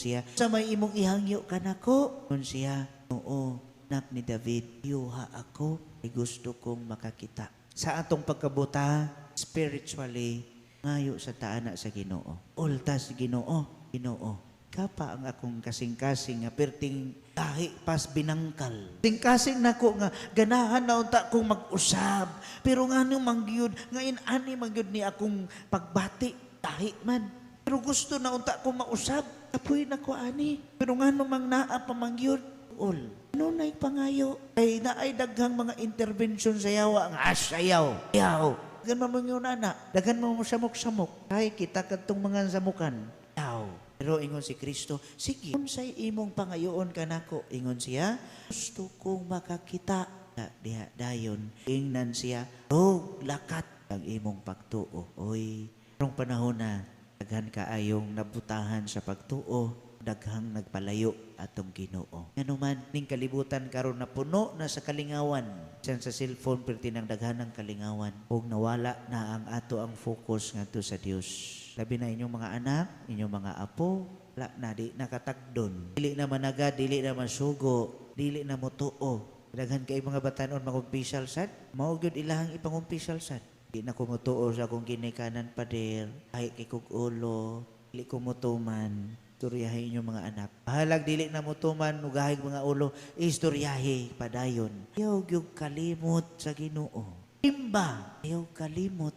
Siya, "Sa may imong ihangyo kanako?" Ingon siya, "Oo, anak ni David, ayuha ako, ay gusto kong makakita." Sa atong pagkabuta, spiritually, ngayo sa ta ana sa Ginoo. Ultas Ginoo, Ginoo. Kapa ang akong kasing-kasing nga perting tahi pas binangkal. Kasing-kasing nako nga ganahan na unta kong mag-usab. Pero ngano man gyud, nga in-ani man gyud ni akong pagbati, tahi man. Pero gusto na unta kong mausab. Kapoy na ko ani. Pero ngano mang naa pa man gyud. Ul. Ano na'y pangayo? Ay naay daghang mga intervention sa yawa nga asayaw. Yaw. Daghan man mo yun ana. Daghan mo mo samok-samok. Ay kita kadtong mga samukan. Yaw. Pero ingon si Kristo, "Sige, unsay imong pangayoon kanako?" Ingon siya, "Gusto kong makakita." Diha dayon, ingnan siya, "Rog lakat ang imong pagtuo." Oy, karong panahon na daghan kaayong nabutahan sa pagtuo, daghang nagpalayo atong Ginoo. Ngano man ning kalibutan karon na puno na sa kalingawan. Bisan sa cellphone perti nang daghan ng kalingawan ug nawala na ang ato ang focus ngadto sa Dios. Labi na inyong mga anak, inyong mga apo, wala na di nakatagdon. Dili na managa, dili na masugo, dili na motuo. Daghan kay mga batanon mangumpisal sad. Mao gyud ilahang ipangumpisal sad. "Di na ko motuo sa akong ginikanan, pader. Ay kay kog ulo, dili ko motuman." Istoryahe inyong mga anak. Bahalag dili na motuman, ugahig mga ulo, istoryahe padayon. Ayaw gyud kalimot sa Ginoo. Simba, ayaw kalimot.